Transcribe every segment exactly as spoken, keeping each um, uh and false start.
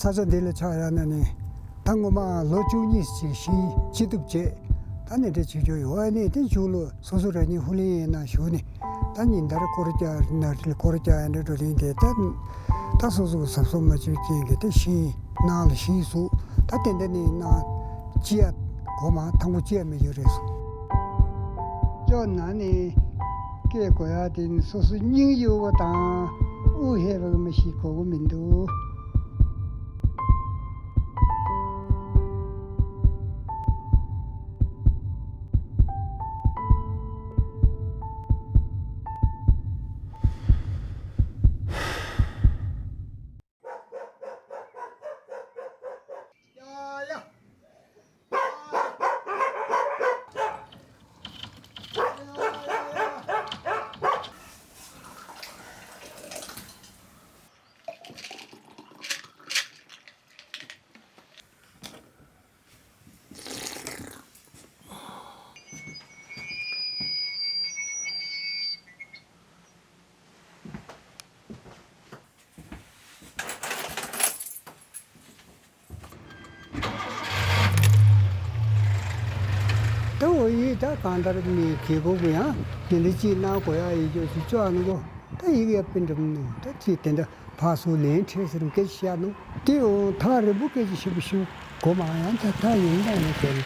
ས་ཆ་འདི་ལ་ཆགས་ཡག་ན་ནི། ད་སྔོན་མ་ལོ་བཅུ་གཉིས་ཅིག་ཤིང་ཅི་ཐུབ་བྱས། ད་ནི་འདྲ་བྱེད་རྒྱུ་ཡོད། ཨ་ནི་དེ་མཇུག་ལོ་སོ་སོ་རང་ཉིད་ཧུ་ལེན་ཡིན་ན་ཞུ་ནི། ད་ཉིན་ལྟར་སྐོར་རྒྱག་ན་སྐོར་རྒྱག་ཡ་འདྲ་འགྲོ་ལིང་དེ་ད། ད་སོ་སོ་གཟབ་གཟབ་མ་བྱས་རྐྱེན་གྱིས་དེ་ཤིང་ནང་ལ་ཤིང་ཟུག་ད་དེ་འདྲ་ནི་ནང་ཅི་ཡ་གོ་མ་ཐང་པོ་ཅི་ཡ་མི་ཡོད་རེད་སོ། ཅོ་ན་ནི་སྐད་གོ་ཡ་དེ་ནི་སོ་སོ་སྙིང་གཡོ་བ་དང་དབུགས་ཧལ་བ་མི་ཤེས་གོ་གི་མི་འདུག་ད་འོ་ཡིས་ད་གང་ལྟར་མི་རྒད་པོ་གུ་ཡང་དེ་འདྲ་ཅིག་གནང་དགོས་ཡ་ཡིན་རྒྱུ་ཞིག་ཅོག་ནུ་གོ། ད་ཡིག་ཡ་པིན་འགྲིམ་ནུ་ད་ཅིག་དེ་འདྲ་ཕར་ཚུར་ལན་འཕྲད་ཟེར་སྐད་ཆ་བཤད་ནུ། དེ་འོང་ཐག་རིང་པོ་སྐད་ཆ་བཤད་པ་ཞུ་གོ་མ་ཡང་ད་ད་ཡིན་ད་ནི་དེ་ནི།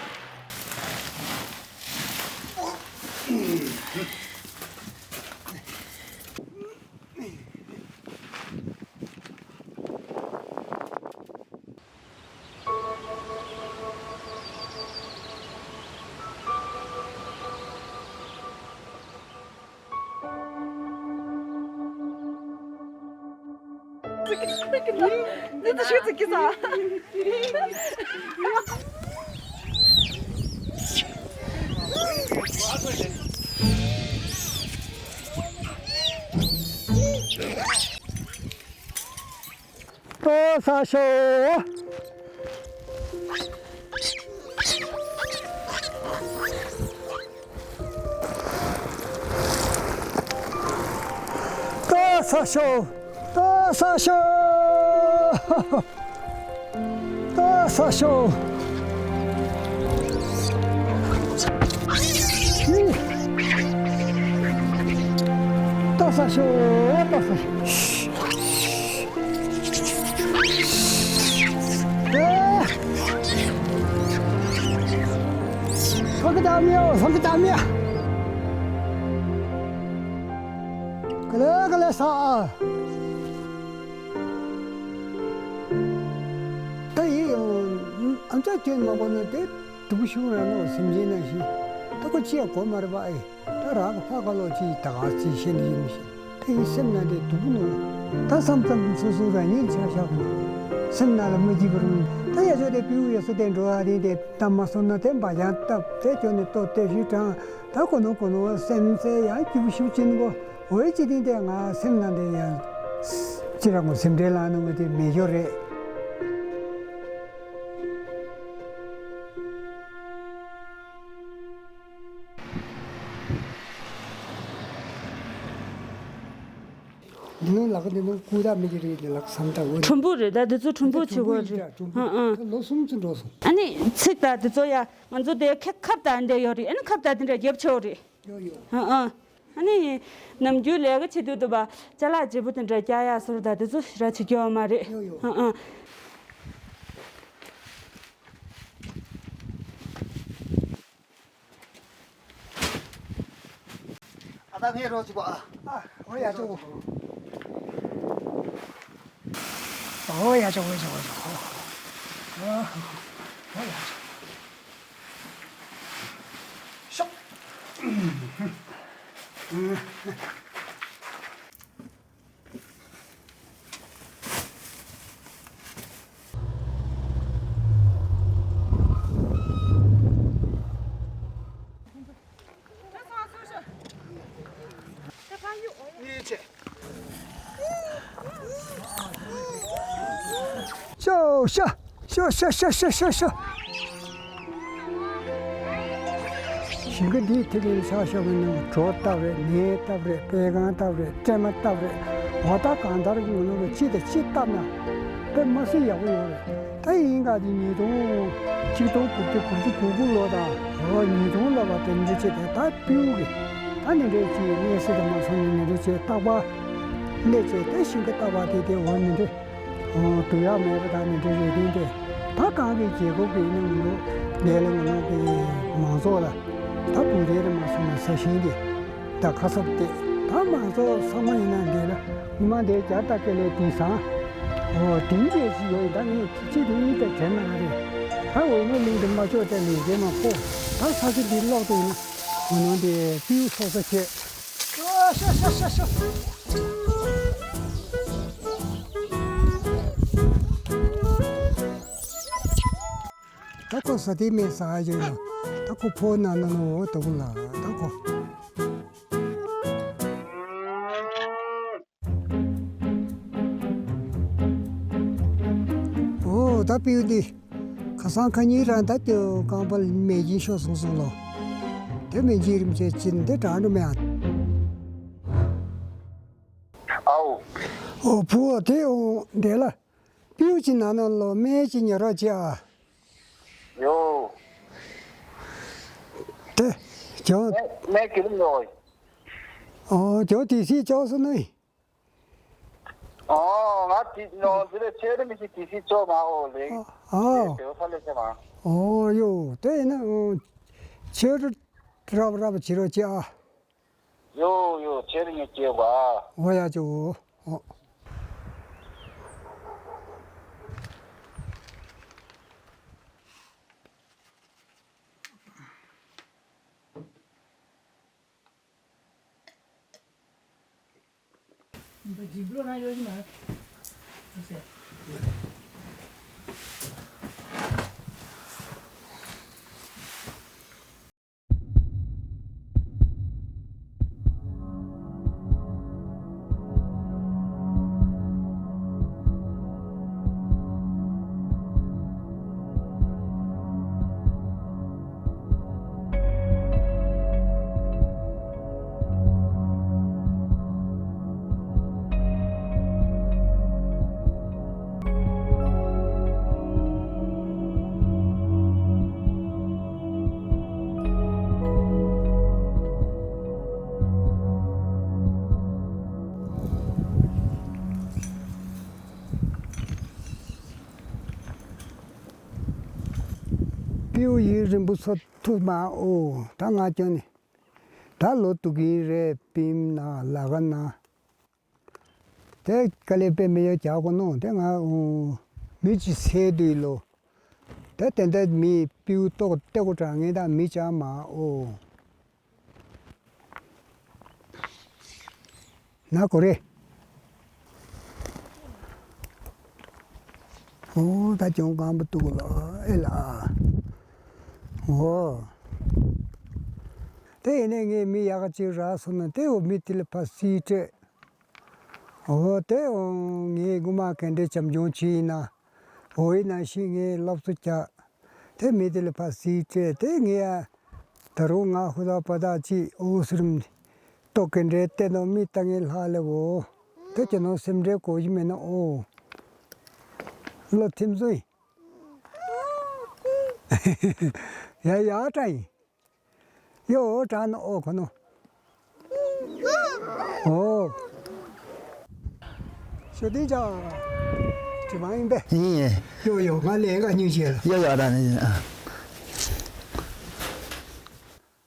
ཏོ་ས་ཤོ། ཏོ་ས་ཤོ། ཏོ་ས་ཤོ། ཏོ་ས་ཤོ། ཏོ་ས་ཤོ། ཏོ་ས་ཤོ། ཨེ། ལྷག་གི་ད་མེད། ལྷག་གི་ད་མེད། ག་ལེ་ག་ལེ་ས། ད་ཡིན་ཡང་ཨམ་ཅག་ཁྱོད་མ་གོ་ན་དེ་སྡུག་ཤུགས་ར་ནོ་སེམས་ཅན་ན་ཞིག་ད་གོ་ཅི་ཡང་གོ་མ་རེད་པ་ཨེ། ད་རང་གི་ཕ་ཁ་ལོ་ཅིག་ད་ག་ཅིག་ཤེས་ནི་ཡིན་མི་ཤེས། དེ་ཡི་སེམས་ནང་དེ་སྡུག་པོ་ནོ། ད་བསམ་བསམ་སོ་སོ་རང་ཉིད་ཆ་བཞག་གི་ནོ། སེམས་ནང་ལ་མ་སྐྱིད་པ་རུང་ད་ཡ་ཆོ་དེ་པིའུ་ཡ་སོ་དེ་འགྲོ་ཨ་རིང་དེ་ད་མ་སོང་ན་དེ་འབའ་ཅང་བཏབ་དེ་ཁྱོད་ནི་ལྟོ་དེ་ཞུ་དྲང་ད་གོ་ནོ་གོ་ནོ་སེམས་ཚེ་ཡང་སྐྱིད་པོ་ཞུ་ཅིན་གོ་འོའི་ཅི་དེ་དེ་ང་སེམས་ནང་དེ་ཡང་ཅི་ར་ངོ་སེམས་ཁྲལ་ལང་ནོ་དེ་མེད་ཡོད་རེད། འདི་ནང་ལག་འདི་ནང་ཀུ་ད་མི་གི་རིགས་འདི་ལག་སམ་ད་འོ། ཁྲུམ་བུ་རེད་ད་འདི་ཚོ་ཁྲུམ་བུ་ཆེ་གོ་རེད། ཁྲུམ་བུ་ཧ་ཨ། ད་ལོ་གསུམ་ཙམ་འགྲོ་སོང་། ཨ་ནི་ཚིག་ད་འདི་ཚོ་ཡ་ང་ཚོ་དེ་ཁ་ཁབ་ད་འདི་ཡོད་རེད། ཨ་ནི་ཁབ་ད་འདི་འདྲ་རྒྱབ་ཆེ་བོ་རེད། ཡོ་ཡོ། ཧ་ཨ། ཨ་ནི་ནམ་རྒྱུན་ལས་ཀ་བྱེད་དུས་དུ་བ་ཅ་ལག་བརྗེ་པོ་དེ་འདྲ་རྒྱག་ཡ་སོར་ད་འདི་ཚོ་ཞེ་དྲག་བྱེད་རྒྱུ་ཡོད་མ་རེད། ཡོ་ཡོ། ཧ་ཨ། ཨ་ད་ངས་རོགས་བྱེད་པ་ཨ། ཨ། འོ་ཡ་ཅོ། འོ་ཡ་ཅོ་འོ་ཅོ་འོ་ཅོ། འོ་ཡ་ཅོ། ཤོག་ཤོ་ཤ། ཤོ་ཤ་ཤ་ཤ་ཤ་ཤ། ཞིང་ཁ་འདིའི་ཐིག་ལེ་ཆགས་ཤོག་གི་ནང་གྲོ་བཏབ་རེད། ནས་བཏབ་རེད། པད་གང་བཏབ་རེད། སྲན་མ་བཏབ་རེད། འོ་ད་གང་ལྟར་གི་ངོ་ནོར་གི་ཅི་དང་ཅི་བཏབ་ན། དཔེ་མ་སྲིད་ཡག་པོ་ཡོད་རེད། ད་ཡིན་ག་དེ་ཉིས་སྟོང་ཆིག་སྟོང་དགུ་བརྒྱ་དགུ་བཅུ་གོ་དགུ་ལོ་དང་འོ་ཉིས་སྟོང་ལོ་བ་དེ་འདྲ་བྱས་ཏེ་ད་སྤྲེའུ་གི་ད་ནི་འདྲས་ཀྱི་གནས་སྲིད་དང་མ་སོང་ནས་ནི་འདྲས་བྱས་རྟག་པར་གནས་བྱས་ཏེ་ཤིང་གི་རྟག་པར་དེ་དེ་འོ་ནི་འདྲས་འོ་དུ་ཡག་མེད་པ་དང་ནི་འདྲས་རེད། དེ་འདྲས་ད་གང་གི་རྒྱལ་ཁབ་ཀྱི་ནི་ངོ་ལོག་ལས་ལ་ངོ་ལོག་གི་མང་ཚོགས་ལ་ད་བུ་རེ་རེ་མ་སོང་ནས་ས་ཞིང་གི་ད་ཁ་གསབ་སྟེ། ད་མང་ཚོགས་ཚང་མ་ཡིན་ན་འདི་ལ་ངོ་མ་འདི་རྒྱ་སྟག་སྐེ་ལས་དེང་སང་འོ་དེང་སྐད་ཅིག་ཡོད་ཡིན། ད་ངས་གཅིག་དེ་གཉིས་དེ་དྲན་མ་རེད། ད་འོ་ཡིན་ན་གླིང་དུ་མ་ལྕོགས་དེ་ལས་ཀའི་མ་ཕོ་ད་ས་ཆ་འདི་ལོག་ཏུ་ཡིན་ན་ངོ་ནང་དེ་སྤྲེའུ་སོག་ས་བྱེད། ཤ་ཤ་ཤ་ཤ། ད་ཁོ་ས་དེ་མེད་ས་ཡོད་ན་ད་ཁོ་ཕོ་ན་ན་ནོ་འོ་ད་ཁོ་ལ་ད་ཁོ། ཨོ་ད་སྤྲེའུ་འདི་ཁ་སང་ཁ་ཉིན་རང་ད་དེ་རྐང་པ་མེ་སྦྱིན་ཤོར་སོང་སོང་ལོ། དེ་མེ་སྦྱིན་རིམ་བྱས་ཕྱིན་འདི་དྲག་འགྲོ་མེད་ཨ། ཨའོ། ཨོ་བུ་དེ་ཨོ་འདི་ལ་སྤྲེའུ་ཅི་ན་ན་ལོ་སྨན་ཅི་ཉོ་རོགས་བྱེད་ཨ། ཡོ། དེ་ཇོ། སྨན་སྨན་གི་རིམ་ཉོ། ཨོ་ཇོ་དེ་སི་ཅོག་སོ་ནི། ཨོ། ང་དེ་ནོ་དེ་ལས་ཆེ་རིམ་ཞིག་དེ་སི་ཅོག་མ་ཨོ་ལེ། ཨ་ཨ། དེ་དེ་ཧ་ལས་ཆེ་མ། ཨོ་ཡོ་དེ་ཡིན་ན་ཨོ་ཆེ་རུ་རབ་རབ་བྱེད་རོགས་བྱེད་ཨ། ཡོ་ཡོ་ཆེ་རིམ་ཉོ་བྱེད་པ། ཨོ་ཡ་ཅོ་ཨོ། སྤྲེའུ་ཡུན་རིང་པོ་འཚོ་ཐུབ་མ་ཨོ། ད་ང་སྐྱོན་ནི་ད་ལོ་དུ་གིན་རེད། པིམ་ན་ལ་ག་ན་དེ་དཀའ་ལས་དཔེ་མི་ཡོད་རྒྱག་གོ་ནོ་དེ་ང་ཨོ་མི་ཅི་སེ་དུས་ལོ། དེ་དེ་འདྲ་མི་སྤྲེའུ་ཏོག་སྟེ་གོ་དྲ་ངན་དང་མི་ཅག་མ་ཨོ། ན་གོ་རེ། ཨོ་ད་ཅུང་གང་པོ་ཏུ་གོ་ལ་ཨེ་ལ། ཨོ། དེ་ཡིན་ནས་ངས་མི་ཡག་ག་ཅིག་རག་སོང་ན་དེ་འོ་མི་དེ་ལ་ཕ་སི་སྤྲད། འོ་དེ་འོ་ངས་ངོ་མ་ག་འདྲའི་བྱམས་སྐྱོང་བྱས་ཡིན་ན། འོ་ཡིན་ན་ཤི་ངས་སློབ་གསོ་རྒྱག་དེ་མི་དེ་ལ་ཕ་སི་སྤྲད་དེ་ངས་ཡ། ད་རུང་ང་ཧུ་ད་པ་ད་ཅི་ཨོ་སི་རིམ་ཏོ་ག་འདྲའི་བལྟས་ནོ་མི་ལྟ་ངན་ལྷག་ལེ་འོ། དེ་ཁྱོད་ནོ་སེམས་ཁྲལ་གོ་ཡི་མེད་ན་ཨོ། བློ་ཐིམ་སོང་ཡ། ཡ་ཡ་དྲ་ཡིན། ཡོ་དྲ་ནོ་ཨོ་ཁོ་ནོ། ཨོ། ཤོ་ཏི་ཅག་དྲི་མ་ཡིན་པས། ཡིན། ཡོ་ཡོ་ང་ལས་ཀ་ཉུང་ཤེས་ལ། ཡོ་ཡོ་ད་ནི།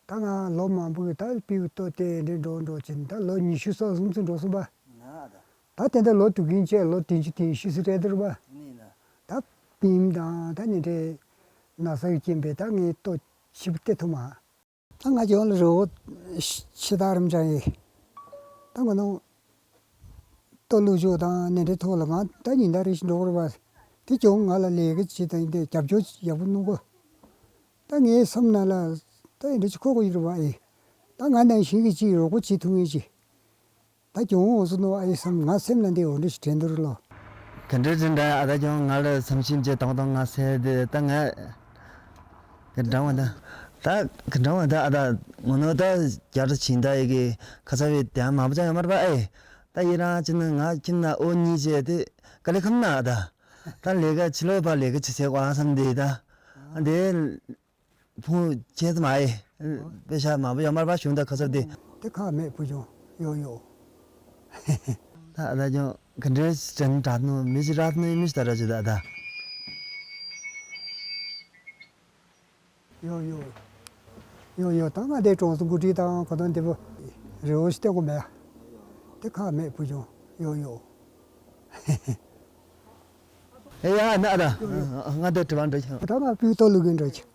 ད་ང་ལོ་མང་པོའི་ད་སྤྲེའུ་ལྟོ་དེ་འདྲའི་འགྲོ་འགྲོ་ཅིན་ད་ལོ་ཉི་ཤུ་སོ་གསུམ་ཙམ་འགྲོ་སོང་པ། ད་དེ་འདྲ་ལོ་དུ་གིན་བཅས་ལོ་བདུན་ཅུ་དོན་བཞི་སུ་རེད་འདུག་པ། ད་པིམ་དང་ད་ནི་འདྲའི་ན་ཚ་གི་རྐྱེན་པས་ད་ངའི་ལྟོ་ཞིབ་སྟེ་ཐུབ་མ། ད་ང་ཅག་ལ་རི་བོ་ཆེ་ཐག་རིམ་ཅང་ཡིན། ད་ང་ནང་ལྟོ་ལུག་ཅོ་དང་ནི་འདྲའི་ཐོག་ལ་ང་ད་ཉིན་ད་རེ་ཞིག་འགྲོ་དགོས་རེད་པ། དེ་ཅུང་ང་ལ་ལས་ཀ་བྱེད་དང་ཡིན་ཏེ་རྒྱབ་སྐྱོར་ཡག་པོ་གནང་གོ། ད་ངའི་བསམ་ན་ལ་ད་ཡིན་འདྲ་ཅིག་ཁོ་གོ་ཡོད་རེད་པ་ཨེ། ད་ང་ནང་བཞིན་གྱི་ཅིག་རོགས་པ་བྱེད་ཐུབ་ངེས་ཅིག་ད་ཀྱང་འོང་སོང་ནོ་ཨེ་བསམ་ང་སེམས་ལ་འདི་འོ་འདྲ་ཞིག་དྲན་འདུག་རེད་ལོ། ག་འདྲ་ཅི་འདྲ་ཨ་ད་ཀྱང་ང་ལ་བསམ་ཤེས་བྱེད་དང་དང་ང་སེ་དེ་ད་ང་ག་འདྲ་བ་ད་ད་ག་འདྲ་བ་ད་ཨ་ད་ངོ་ནོ་ད་རྒྱ་ར་ཕྱིན་ད་ཡི་གེ་ཁ་ཚ་བའི་དེ་མ་བ་ཅང་ཡོད་མ་རེད་པ་ཨེ། ད་ཡི་རང་ཅི་ན་ང་ཁྱིམ་ན་ཨོ་གཉིས་བྱས་དེ་དཀའ་ལས་ཁམ་ན་ཨ་ད། ད་ལས་ཀ་ཕྱི་ལོགས་ཕར་ལས་ཀ་བྱེད་ཟེར་བ་བསམ་དེ་ད། ཨ་འདི་ཕུང་ཁྱེད་ཚོ་མ་ཨེ། དཔེ་ཤ་མང་པོ་ཡོད་མར་པ་བྱུང་ད་ཁ་སར་དེ། དེ་ཁག་མེད་བུ་ཆུང་ཡོ་ཡོ། ད་ད་ཀྱང་ག་འདྲ་དྲན་དྲག་ནོ་མི་ཅི་རག་ནོ་མི་ཅི་ད་ར་ཅི་ད་ད། ཡོ་ཡོ། ཡོ་ཡོ་ད་ང་དེ་གྲོང་ཚོ་འགོ་ཁྲིད་དང་གོ་དོན་དེ་བུ་རེ་བོ་ཞིག་བསྟན་གོ་མེད། དེ་ཁག་མེད་བུ་ཆུང་ཡོ་ཡོ། ཨེ་ཡ་ན་ད་ང་དེ་དྲི་བ་འདྲི་ཆོག་ད་ང་པིའུ་ཏོ་ལུག་གི་འདྲི་ཆོག་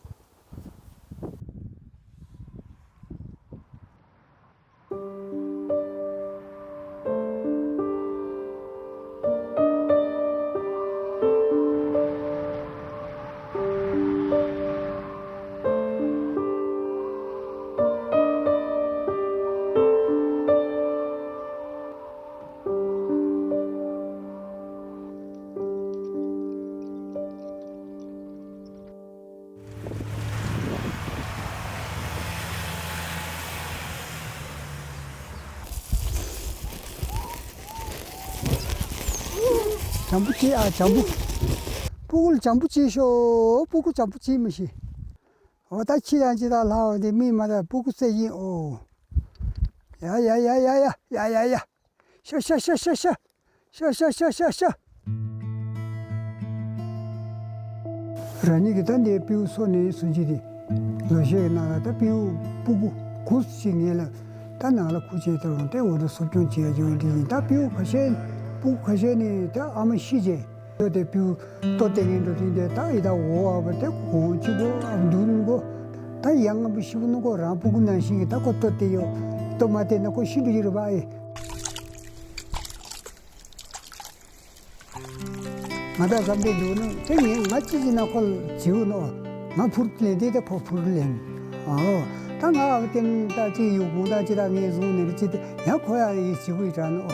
བྱམས་པོ་བྱེད་ཨ་བྱམས་པོ། སྤུ་གུ་ལ་བྱམས་པོ་བྱེད་ཤོག་སྤུ་གུ་བྱམས་པོ་བྱེད་མི་ཤེས། འོ་ད་ཁྱི་ཡང་ཅི་ད་ལྷ་འོ་དེ་མི་མ་ད་སྤུ་གུ་བསད་ཡིན་ཨོ། ཡ་ཡ་ཡ། ཤ་ཤ་ཤ་ཤ། ཤ་ཤ་ཤ་ཤ་ཤ། རང་ཉིད་ཀྱི་ད་འདི་སྤྲེའུ་གསོ་ནས་སུན་གྱི་དེ། ལོ་ཤས་ཀྱི་ནང་ལ་ད་སྤྲེའུ་སྤུ་གུ་གུ་ཞིག་ངེས་ལ། ད་ནང་ལ་ཁུ་ཆེ་དེ་རུང་སྟེ་འོ་ད་གསོ་སྐྱོང་བྱས་ཡོང་དེ་ཡིན། ད་སྤྲེའུ་ཁ་ཤས་སྤུ་གུ་ཁ་ཤས་ནི་ད་ཨ་མ་ཤི་རྗེས་ཡོད་དེ་སྤྲེའུ་ལྟོ་སྟེར་མཁན་འགྲོ་དུས་དེ་ད་ཡི་ད་འོ་བ་དེ་གོང་གཅིག་གོ་ཨ་མདུན་གོ། ད་ཡང་ང་བུ་ཤི་བུ་ནུ་གོ་རང་སྤུ་གུ་ནང་བཞིན་གྱི་ད་ཁོ་ལྟོ་སྟེར་ཡོད། ལྟོ་མ་སྟེར་ན་ཁོ་ཤི་འགྲོ་གི་རེད་པ་ཨེ། ང་ད་བསམ་པའི་འདུག་ནོ་དེ་ངས་ང་ཅི་ཅི་ན་ཁོ་ལ་བྱིའུ་ནོ། ང་ཕུར་ལེན་དེ་དེ་ཁོ་ཕུར་ལེན། ཨོ། ད་ང་ཨ་བསྟན་ད་ཅི་ཡོད་གུང་ད་ཅི་ད་ངས་བཟུང་ནས་ཅི་དེ་ཡང་ཁོ་ཡ་ཡི་བྱིའུ་ཡི་དྲག་ནོ།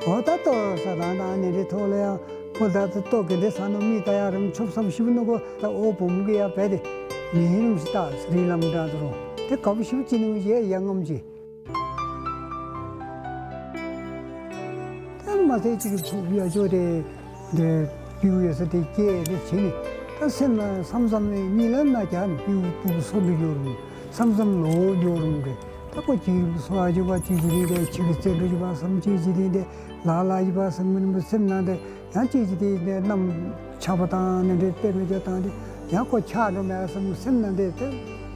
ཨོ་ད་ལྟོ་ས་དང་ད་ནས་རི་ཐོག་ལ་ཡང་ཁོ་ད་ལྟོ་གི་འདི་ས་ནོ་མི་ད་ཡ་རིམ་ཆོབ་སམ་ཤི་བུ་ནོ་གོ་ད་ཨོ་བུ་མོ་གི་ཡ་བས་དེ་མི་རིམ་ཞིག་ད་རི་ལམ་འདྲ་དུ་རུང་དེ་ག་བུ་ཤི་བུ་ཅི་ནུ་ཡེ་ཡ་ངམ་ཅི། ད་མ་ཚད་གཅིག་གི་ཚུགས་ཡ་ཅོ་དེ་འདི་སྤྲེའུ་ཡོད་ས་དེ་སྐྱེས་དེ་བྱིན་ནས་ད་སེམས་ལ་བསམ་བསམ་ནས་གཉིད་ལམ་ན་རྒྱག་ནས་སྤྲེའུ་སྤུ་གུ་གསོ་འདུག་ཡོད་རུང་བསམ་བསམ་ལོ་ཡོད་རུང་གི་ད་ཁོ་གཅིག་གི་གསོ་ཨ་ཅོ་བ་གཅིག་གི་རིགས་དེ་གཅིག་གི་རྩེ་འགྲོ་ཅི་བ་བསམ་གཅིག་གཅིག་དེ་འདི་ལ་ལ་ཅི་བ་བསམ་གི་ནི་སེམས་ནང་དེ་ཡང་གཅིག་གཅིག་དེ་འདི་གནམ་ཆགས་པ་དང་ནི་འདྲེ་དཔེ་མི་ཅོ་དང་དེ་ཡང་ཁོ་ཆགས་འགྲོ་མེད་བསམ་སེམས་ནང་དེ་དེ་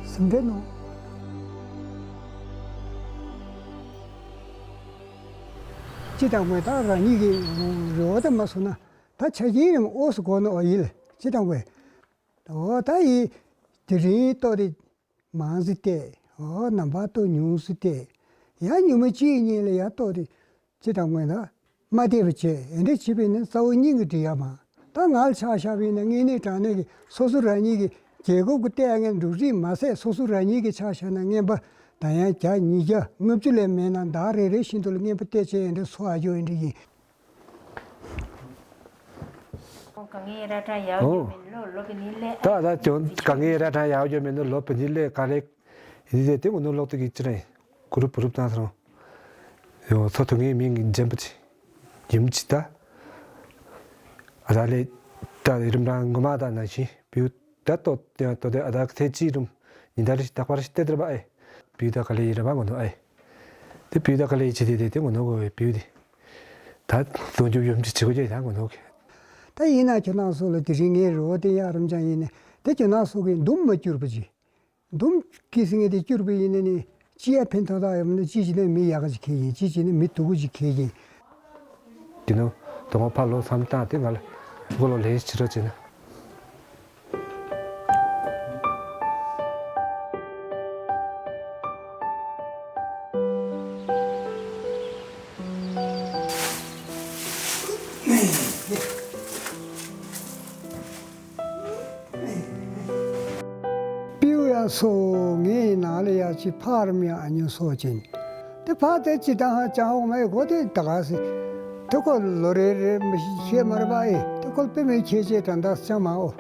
སེམས་འདྲེ་ནོ། སྤྱི་དང་མོས་ད་རང་ཉིད་ཀྱི་རེ་བ་དང་མ་སོང་ན་ད་ཆ་རྐྱེན་རིམ་འོ་སུ་གོ་ནོ་ཡིན་ལ་སྤྱི་དང་མོས། འོ་ད་ཡི་དེ་རིང་ལྟོ་དེ་མང་སི་སྟེ་འོ་ནམ་པ་ལྟོ་ཉུང་སི་སྟེ་ཡ་ཉུ་མ་གཅིག་གཉིས་ལ་ཡ་ལྟོ་དེ་སྤྱི་དང་མོས་ད་མ་བལྟས་པ་བྱས་ཨེ་འདྲ་བྱེད་པས་ནི་རྩ་བོ་སྙིང་གི་འདྲི་ཡ་མ་ད་ང་ལ་ཆ་བཞག་པས་ན་དངོས་གནས་དྲང་གནས་ཀྱི་སོ་སོ་རང་ཉིད་ཀྱི་རྒྱལ་ཁབ་ཀྱི་ལྟས་ངན་འབྲུག་རིགས་མ་ཟད་སོ་སོ་རང་ཉིད་ཀྱི་ཆ་བཞག་ན་རྔན་པ་ད་ཡང་བརྒྱ་ཉིས་བརྒྱ་ལྔ་བཅུ་ལས་མེད་ན་ཟླ་རེ་རེ་བཞིན་དུ་ལ་རྔན་པ་སྟེར་བྱས་ཨེ་འདྲ་སོ་ཨ་ཇོ་ཨེ་འདྲ་ཡིན། ག་ངའི་ར་ཁྲ་ཡག་ཨོ། རྒྱུ་མིན་ལོ་ལོ་པི་ནི་ལེ། ད་ད་ཅོ་ག་ངའི་ར་ཁྲ་ཡག་རྒྱུ་མིན་ལོ་ལོ་པི་ནི་ལེ་ག་རེ། ཡིན་ཟེར་དེ་ངོ་ནོར་ལོག་ཏུ་གི་ཅི་རེད། གུ་རུབ་གུ་རུབ་བཏང་སོང་། ཡོ་ཚོ་དུ་ངའི་མིང་གི་འཇམ་པ་ཅི། ཡིམ་ཅི་ད། ཨ་ད་ལེ། ད་རིམ་རང་ངོ་མ་ད་ན་ཤི་བིའུ་ད་ཏོ་ཏེ་ཏོ་ཏེ་ཨ་ད་ཁ་ཐེ་ཅི་རུམ། ཉི་ད་རི་ད་པར་ཤི་ཏེ་དར་བ་ཨེ། བིའུ་ད་ག་ལེ་ཡི་ར་བ་ངོ་ནོ་ཨེ། དེ་བིའུ་ད་ག་ལེ་ཡི་ཅི་དེ་དེ་དེ་ངོ་ནོ་གོ་བི་བིའུ་དེ། ད་ལོ་རྒྱུ་ཡོམ་ཅི་ཅི་གོ་ཅི་ད་ངོ་ནོ་གི། ད་ཡིན་ན་ཁྱོད་རང་ཚོ་ལ་དེ་རིང་ངའི་རོ་དེ་ཡ་རམ་ཅང་ཡིན་ནི་དེ་ཁྱོད་རང་ཚོ་གི་འདུམ་མ་བསྐྱུར་བ་ཅི། འདུམ་གི་སི་ངེ་དེ་བསྐྱུར་བ་ཡིན་ནི་ནི་ཅི་ཡ་ཕན་ཐོགས་ད་ཡོམ་ནི་ཅི་ཅི་ནི་མི་ཡག་ག་ཅི་ཁེ་ཡིན་ཅི་ཅི་ནི་མི་དུ་གུ་ཅི་ཁེ་ཡིན། དེ་ནོ་དོ་ངོ་ཕ་ལོ་བསམ་བཏང་དེ་ང་ལ་མགོ་ལོ་ལེན་ཕྱི་རོ་ཅི་ན། པིའུ་ཡ་སོ་ངའི་ནང་ལ་ཡ་ཅི་ཕ་རམ་ཡ་ཨ་ཉོ་སོ་ཅན། དེ་ཕ་དེ་ཅི་དང་ཧ་ཅང་ཧོ་མ་ཡི་གོ་དེ་ད་ག་སི། དེ་ཁོ་ལོ་རེ་རེ་མི་ཤེས་མ་རེད་པ་ཨེ། དེ་ཁོ་པེ་མེ་ཁྱེད་ཅེ་དྲན་ད་ཅང་མ་ཨོ།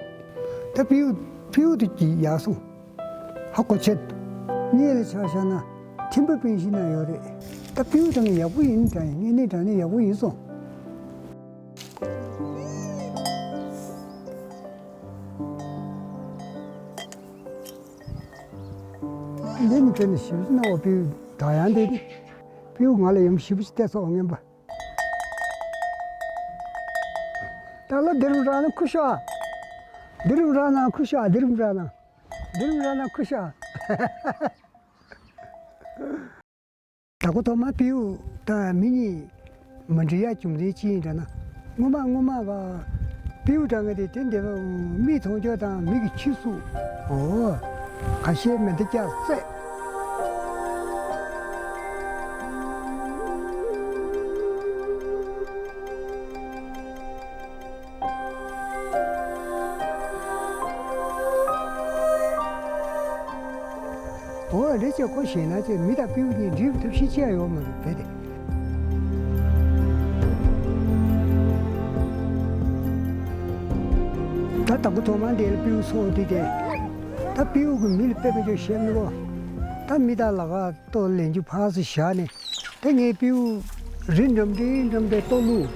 དེ་པིའུ་པིའུ་དེ་ཅི་ཡ་སོང་། ཧ་གོ་ཆེད། ངེད་ལ་ཆ་བཞག་ན་ཐིམ་པ་པིན་ཤི་ན་ཡོད་རེད། ད་པིའུ་དང་ཡག་པོ་ཡིན་དྲན་ངེད་ནི་དྲན་ནི་ཡག་པོ་ཡིན་སོང་། འདི་ནི་དེ་ནི་ཞིབ་ཅིག་ན་འོ་པིའུ་དྲག་ཡང་འདི་ནི། པིའུ་ང་ལ་ཡུམ་ཞིབ་ཅིག་བལྟས་སོང་ངན་པ། ད་ལ་འདི་རུ་རང་ན་ཁུ་ཤ། འདི་རུ་རང་ན་ཁུ་ཤ། འདི་རུ་རང་ན། འདི་རུ་རང་ན་ཁུ་ཤ། ད་གོ་ཐོག་མ་པིའུ་དང་མི་གཉིས་མ་འགྲིག་ཡ་བྱུང་ཚུལ་ཅི་ཡིན་འདྲ་ན། སྔོན་མ་སྔོན་མ་བ་པིའུ་འདྲ་ང་དེ་དེ་འདྲ་བ་མིག་མཐོང་ཆོག་དང་མིག་གི་ཆུ་སུ། འོ། ཁ་ཤས་མེ་མདའ་བཀྱག་བསད། འོ་རེད་ཅེ་ཁོ་ཞེད་སྣང་ཅེ་མི་དང་པིའུ་གཉིས་འགྲིག་ཐབས་ཤེས་ཅི་ཡང་ཡོད་མ་རེད་བས་ཏེ། ད་དང་པོ་ཐོག་མ་འདི་ལ་པིའུ་སོགས་འདི་དེ། ད་པིའུ་གི་མི་ལ་དཔེ་མི་ཆོག་ཤེས་མི་གོ། ད་མི་དང་ལ་ག་ཏོ་ལེན་རྒྱུ་ཕར་སུ་བཞག་ནས། དེ་ངའི་པིའུ་རི་འགྲམ་འདྲའི་འགྲམ་དེ་ཏོ་བླུགས།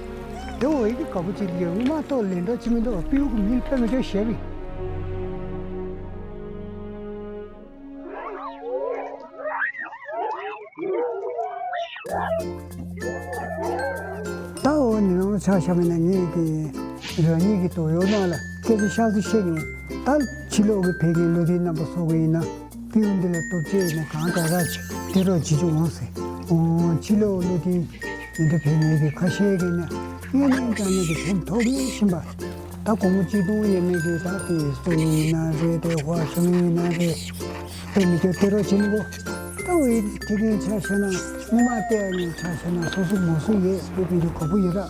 དེ་འོ་ཡི་གི་དགའ་པོ་ཅིག་ཡོད་ངོ་མ་ཏོ་ལེན་འགྲོ་ཅི་མི་འདུག་པིའུ་གི་མི་ལ་དཔེ་མི་ཆོག་ཞེས་པས། ད་འོ་ནི་ནང་ཆ་བཞག་པ་ན་ངས་ཀྱི་རང་ཉིད་ཀྱི་དོ་ཡོད་ནང་ལ་སྐད་ཆ་ཤག་ཏུ་བཤད་མྱོང་། ད་ཕྱི་ལོགས་ཀྱི་བོད་ཀྱི་བློ་མཐུན་རྣམ་པ་སོགས་ཀྱི་ཡིན་ན་པིའུ་འདི་ལ་སྟོབས་ཆེ་ནས་གང་དྲག་དྲག་ཅིག་དེ་རོགས་བྱེད་ཆོག་འོང་ཟེར། འོ་ཕྱི་ལོགས་བློ་མཐུན་འདི་འདྲ་བོད་མི་གི་ཁ་ཤས་ཀྱིས་ནི་དངོས་གནས་དྲང་གནས་ཀྱི་དོན་ཐོག་མེད་བཞིན་པ། ད་སྒོར་མོ་གཅིག་སྟོང་ཡས་མས་ཀྱི་ད་དེ་སོ་ཡིན་ན་རེད་དེ་ཧྭ་ཤང་ཡིན་ན་རེད། དེ་མི་ཁྱོད་དེ་རོགས་བྱེད་མི་དགོས། ད་འོ་ཡི་དེ་གའི་ཆ་བཞག་ན་སྔོན་མ་བལྟས་ནས་ཆ་བཞག་ན་སོ་སོ་མོ་སུ་ཡས་བོད་པའི་རིགས་གོ་བུ་ཡོད་ར།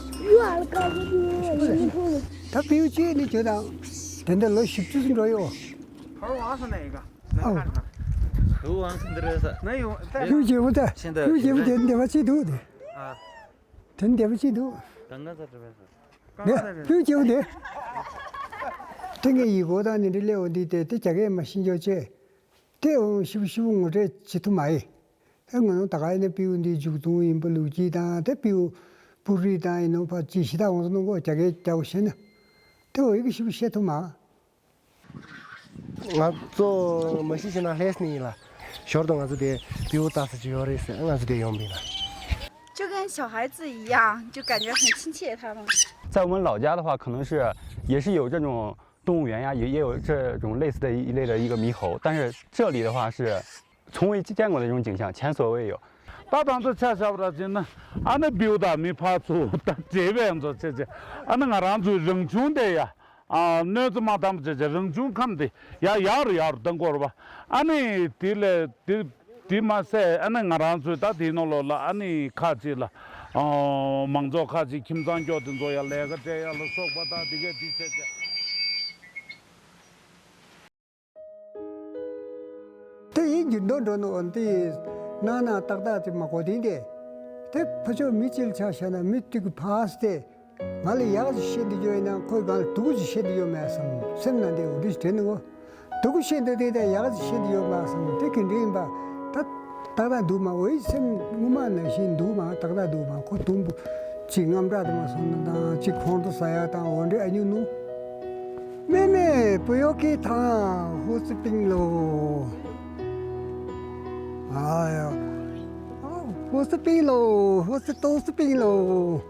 ད་པིའུ་ཅེ་ནི་ཁྱོད་དང་དེ་འདྲ་ལོ་བཞི་བཅུ་ཙམ་འགྲོ་ཡོད། ཨོ། པིའུ་རྗེ་པོ་ད། པིའུ་རྗེ་པོ་དེ་འདེབས་པ་ཅིག་འདུག་དེ། དེ་འདེབས་པ་ཅིག་འདུག་དེ། པིའུ་རྗེ་པོ་དེ། དེ་ངའི་ཡི་གོ་དང་ནི་འདྲི་ལེའོ་འདི་དེ་དེ་རྒྱ་སྐད་མ་ཤེས་ཀྱོག་ཅེ། དེ་འོང་ཤི་བོ་ཤི་བོ་ངོ་སྤྲོད་བྱེད་ཐུབ་མ་ཡི། དེ་ང་ནོ་ད་ག་ཡིན་ན་པིའུ་འདི་མཇུག་སྡོང་ཡིན་པ་ལུག་ཅིག་དང་དེ་པིའུ་པུ་རི་དང་ཡིན་ནོ་ཕ་ཅི་ཤི་ད་འོང་སོ་ནོ་གོ་རྒྱ་སྐད་རྒྱག་པོ་ཤེས་ན། དེ་འོ་ཡི་གི་ཤི་བོ་བཤད་ཐུབ་མ། ང་ཚོ་མ་གཞི་བྱས་ན་ལྷས་ནི་ཡིན་ལ། ཞོར་དུ་ང་ཚོ་དེ་པིའུ་ལྟ་ས་ཅིག་ཡོད་རེད་ཟེར་ང་ཚོ་དེ་ཡོང་པ་ཡིན་ལ། 就跟小孩子一样，就感觉很亲切。他们 在我们老家的话，可能是也是有这种动物园呀，也也有这种类似的一类的一个猕猴，但是这里的话是从未见过的这种景象，前所未有。 ད་དང་ཚོ་ཆ་བཞག་པ་ར་ཅིག་ན་ཨ་ནི་པིའུ་དང་མི་ཕར་ཚུར་ད་བྲེལ་བས་ཚོ་བྱེད་བྱེད་ཨ་ནི་ང་རང་ཚོའི་རང་བྱུང་དེ་ཡ། ཨ་གནོད་འཚེ་མ་བཏང་བྱས་བྱས་རང་བྱུང་ཁམས་དེ་ཡར་ཡར་རུ་ཡར་རུ་གཏང་དགོས་རེད་པ། ཨ་ནི་དེ་ལས་དེ་དེ་མ་ཟད་ཨ་ནི་ང་རང་ཚོའི་ད་དེའི་ནང་ལོགས་ལ་ཨ་ནི་ཁ་ཅིག་ལ་ཨ་མང་ཚོགས་ཁ་ཅིག་ཁྱིམ་ཚང་སྐྱོ་དེ་ཚོ་ཡར་ལས་ཀ་སྤྲད་ཡ་ལ་སོགས་པ་ད་དེ་གས་དེ་བྱས་བྱས། དེ་ཡིན་རྒྱུ་འདོད་འགྲོ་ནོ་འདི་ནང་ན་ཏག་ཏག་ཅིག་མ་གོ་དེ་འདི། དེ་ཕ་ཆོས་མི་གཅིག་ལ་ཆ་བཞག་ན་མི་གཅིག་གི་ཕ་སྟེ། ང་ལ་ཡག་ཅིག་བཤད་འདི་ཡོད་ན་ཁོས་ང་ལ་སྡུག་ཅིག་བཤད་འདི་ཡོད་མེད་བསམ་སེམས་ནང་དེ་འུ་འདྲི་དྲན་ནི་འོ། སྡུག་བཤད་འདི་དེ་དང་ཡག་ཅིག་བཤད་འདི་ཡོད་མེད་བསམ་དེ་གི་འདྲི་ཡིན་པ། ད་ཏག་ཏག་འདུག་མ་འོ་ཡི་སེམས་ངོ་མ་ནང་བཞིན་འདུག་མ་ཏག་ཏག་འདུག་མ་ཁོ་དུམ་བུ་གཅིག་དངངས་སྐྲག་དུ་མ་སོང་ན་དང་གཅིག་ཁོང་ཁྲོ་ཟ་ཡ་དང་འོ་འདྲི་ཨ་ཉུ་ནུ།妹妹，不要给他胡子冰喽。哎呀，胡子冰喽，胡子都是冰喽。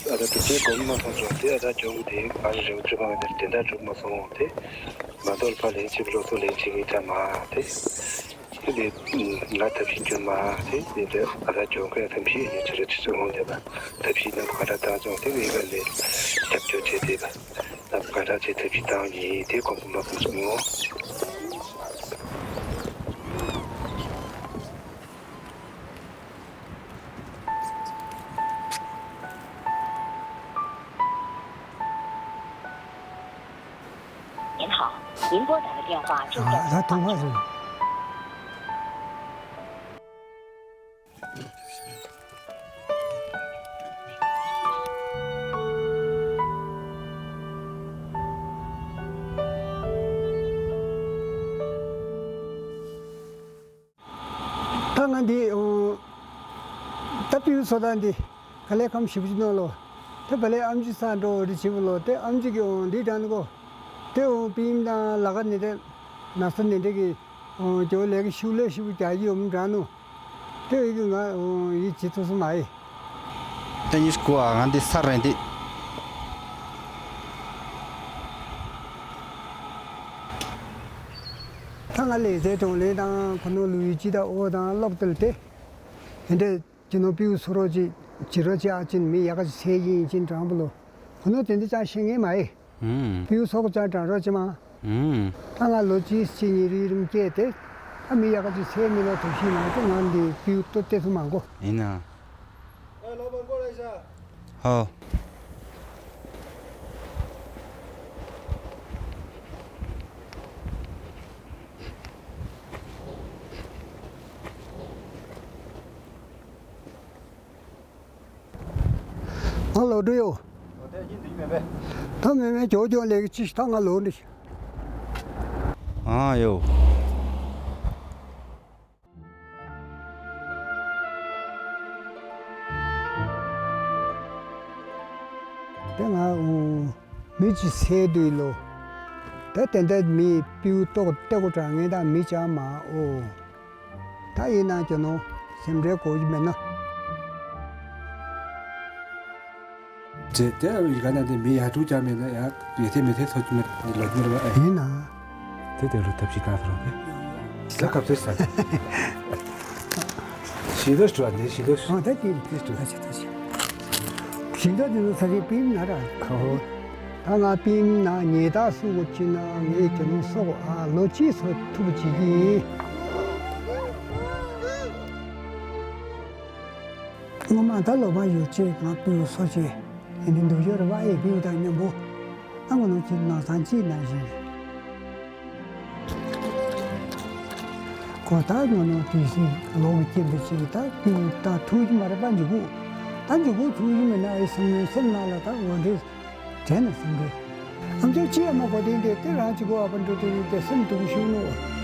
ཨ་ད་དེ་ཚོའི་གོམ་མ་སོང་ཙང་དེ་ཨ་ད་ཇོ་བོ་དེ་ག་རེ་རེད་ཅི་མ་དེ་དེ་འདྲ་གྲུབ་མ་སོང་དེ་མ་གཏོགས་ཕ་ལན་ཅིག་སློབ་གསོ་ལན་ཅིག་ཡིན་ད་མ་དེ་དེ་ང་ཐབས་ཤེས་སྐྱོན་མ་དེ་དེ་འདྲ་ཨ་ད་ཇོ་བོ་ཐབས་ཤེས་ཡིན་ཆི་རེད་ཆི་ཚོད་འོང་དེ་པ་ཐབས་ཤེས་ནམ་ག་འདྲ་བཏང་སོང་དེ་ངས་ག་ལས་རྒྱབ་སྐྱོར་བྱས་དེ་པ་ནམ་ག་འདྲ་བྱས་ཐབས་ཤེས་བཏང་ཡིན་དེ་གོམ་པ་མ་སོང་ཙང་།您好，您拨打的电话正在通话中。 ད་ང་འདི་ད་པིའུ་བཟོ་སྟངས་འདི་ག་ལེ་ཁམས་ཞིབ་ཅིག་གནང་ལོ། དེ་བ་ལས་ཨམ་ཆི་ས་འགྲོ་རི་བྱེད་པ་ལོ། དེ་ཨམ་ཆི་གི་འོང་འདི་དྲན་གོ། དེ་འོང་པིམ་དང་ལ་ཁ་ནི་དེ་ན་ས་ནི་དེ་གི་འོང་ཇོ་ལས་གི་ཤུགས་ལས་ཤུགས་རྒྱ་ཡི་འོང་དྲན་ནོ། དེ་ཡི་གི་ང་འོང་ཡི་ཇི་ཐུ་སུ་མ་ཡི། དེ་ཉིས་ཀོ་ཨ་ང་འདི་ས་རེད་འདི། ད་ང་ལས་ཟས་གྲོང་ལས་དང་ཁོ་ནོ་ལུས་ཡི་ཅི་ད་ཨོ་དང་ལོག་ཏེ་ལ་དེ། དེ་འདྲས་ཀྱི་ནོ་པིའུ་སོ་རོ་ཅི་ཅི་རོ་ཅི་ཨ་ཅིན་མི་ཡ་ག་ཅི་སེ་ཡིན་ཅིན་དྲང་པོ་ལོ། ཁོ་ནོ་དེ་འདྲས་ཅང་ཤེས་ངེས་མ་ཡི། ཨུམ། པིའུ་སོག་ཅང་དྲང་རོ་ཅི་མ། ཨུམ། ད་ང་ལོ་ཅི་སི་ཅི་ཉི་རི་རིམ་སྐྱེས་ཏེ། ད་མི་ཡ་ག་ཅི་སེ་མི་ལོ་དུ་ཤི་མ་ཏེ་ང་འདི་པིའུ་ཏོ་ཏེ་ཐུ་མ་གོ། ཡིན་ན། ཨེ་ལོ་པ་ཀོ་ལེ་ཤ། ཧོ། ང་ལོ་འདྲི་ཡོ། ད་མེ་མེ་ཇོ་ཇོ་ལེགས་ཅི་ད་ང་ལོ་འདྲི། ཨ་ཡོ། དེ་ང་འུ་མི་ཅི་སེ་དུས་ལོ། ད་དེ་འདྲ་མི་པིའུ་ཏོག་ཏེ་གོ་དྲ་ངེ་ད་མི་ཅང་མ་འོ། ད་ཡིན་ན་ཅོ་ནོ་སེམས་ཁྲལ་གོ་ཡི་མེད་ན། དེ་དེ་ཡི་ག་ན་དེ་མི་ཡ་ཀྲུག་ཅང་མེད་ན་ཡ་ཡེ་ཐེ་མེ་ཐེ་ཚོ་ཅི་མེད་ལོ་ཅི་མེད་ལ་ཨེ། ཡིན་ན། དེ་དེ་ལོ་ཐབས་ཤིག་བཏང་ཟེར་རོ་དེ། ལ་ཁབ་ཚོད་ས། ཞི་ལོ་ཞུ་བ་འདི་ཞི་ལོ་ཞུ། ཨ་ད་དེ་དེ་ཞུ་ད་ཆ་ད་ཆ། ཞིང་ད་དེ་ཚོ་ས་ཆའི་པིན་ན་ར། ཁ་ཧོ། ད་ང་པིན་ན་ཉེ་ད་སུ་གོ་ཅི་ན་ངའི་ཀྱི་ནོ་སོ་གོ་ཨ་ལོ་ཅི་སོ་ཐུབ་ཅི་གི། ངོ་མ་ད་ལོ་མ་ཡོད་ཅེ་ང་པིན་སོ་ཅེ་ཡིན་འདུག་ཡོད་ར་བ་ཨེ་པིན་དང་མཉམ་པོ། ཨ་ངོ་ནོ་ཅི་ན་ས་ཅི་ན་ཞིང་། ཁོ་ད་ངོ་ནོ་དུས་སི་ལོ་གི་སྐྱེན་པའི་ཅིག་ད་ཀུན་ད་ཐུག་གི་མ་རེད་པ་འཇུག་གུ། ད་འཇུག་གུ་ཐུག་གི་མེད་ན་ཨེ་སེམས་སེམས་ནང་ལ་ད་འོ་འདྲེ་དྲན་ན་སེམས་རེད། ཨམ་ཅོག་ཅི་ཡ་མ་གོ་དེ་འདྲེ་དེ་རང་ཅི་གོ་ཨ་པ་འགྲོ་དེ་རེད་དེ་སེམས་སྡུག་ཤུགས་ནོ།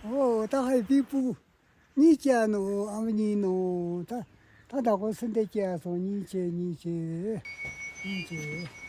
ཨོ་ད་ཧའི་པི་པུ་གཉིས་བཅས་ནོ་ཨ་མ་གཉིས་ནོ་ད་ད་ད་གོ་སུན་ཏེ་བཅས་སོང་གཉིས་བཅས་གཉིས་བཅས་གཉིས་བཅས།